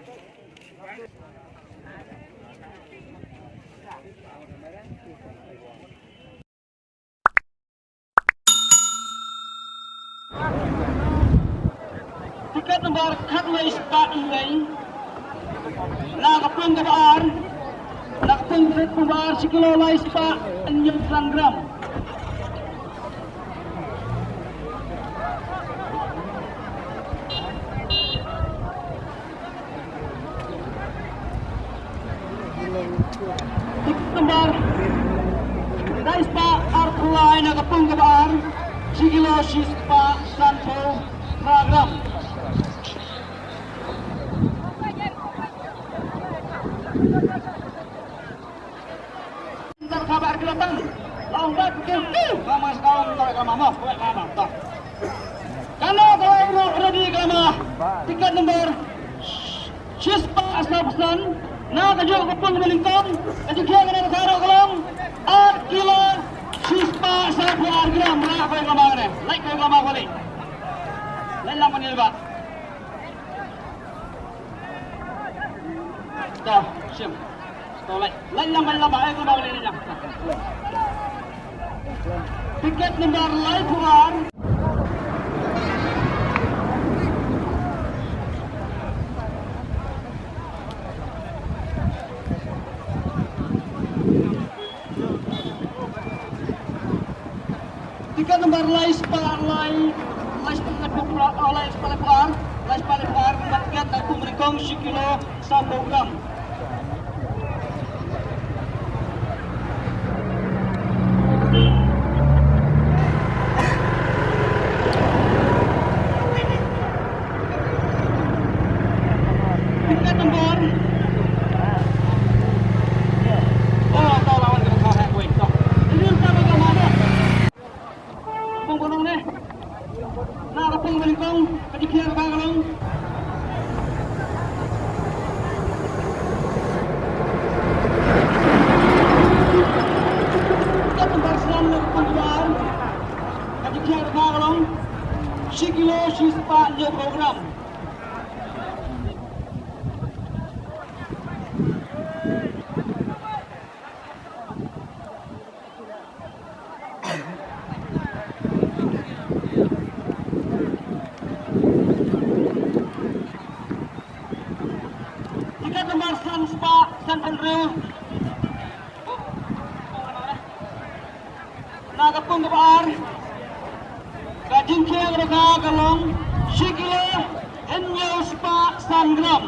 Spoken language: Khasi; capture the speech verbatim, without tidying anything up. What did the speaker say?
Tiket number khatlai spah lai. Na ka pung kaba ar. Na ka pung kaba ar shi kilo lai spah hynñiew san gram. Tiket number lai spah arphew lai na ka pung kaba ar, shi kilo shi spah sanphew phra gram. Ntar khabar kita tang. Long bat ke tu. Kama sekarang kau kama mah, kau kama tah. Kano kau ro ready kama. Tiket number shi spah saw phew san. Na ka jong ka pung ba nyngkong. Ka jingkhia ka dei ka rok ka long ar kilo shi spah saw phew ar gram. Ra kau kama ne. Like kau kama kau ni. Like lang panir ba. To, shim. To, lai, lai lang, lai lang, lai lang, lai lang. Tiket number laiphew ar. Tiket number lai spah lai, lai spah laiphew ar, lai spah laiphew ar, lai spah laiphew ar, tiket na ka pung ba nyngkong shi kilo saw phew gram. Tiket number. Oh, to lawan ka bangkha ha kuai to. Ini entah bagaimana. Bang bonong ne. Na ka pung ba nyngkong ka jingkhia ka ba ka long. Ka pung ba san na ka pung ba ar. Ka jingkhia ka ba ka long. Shi kilo shi spah hynñiew phew gram. Tiket number san spah sanphew hynriew. Na ka pung kaba ar. Ka jingkhia ka rok ka long shi kilo hynñiew spah san gram.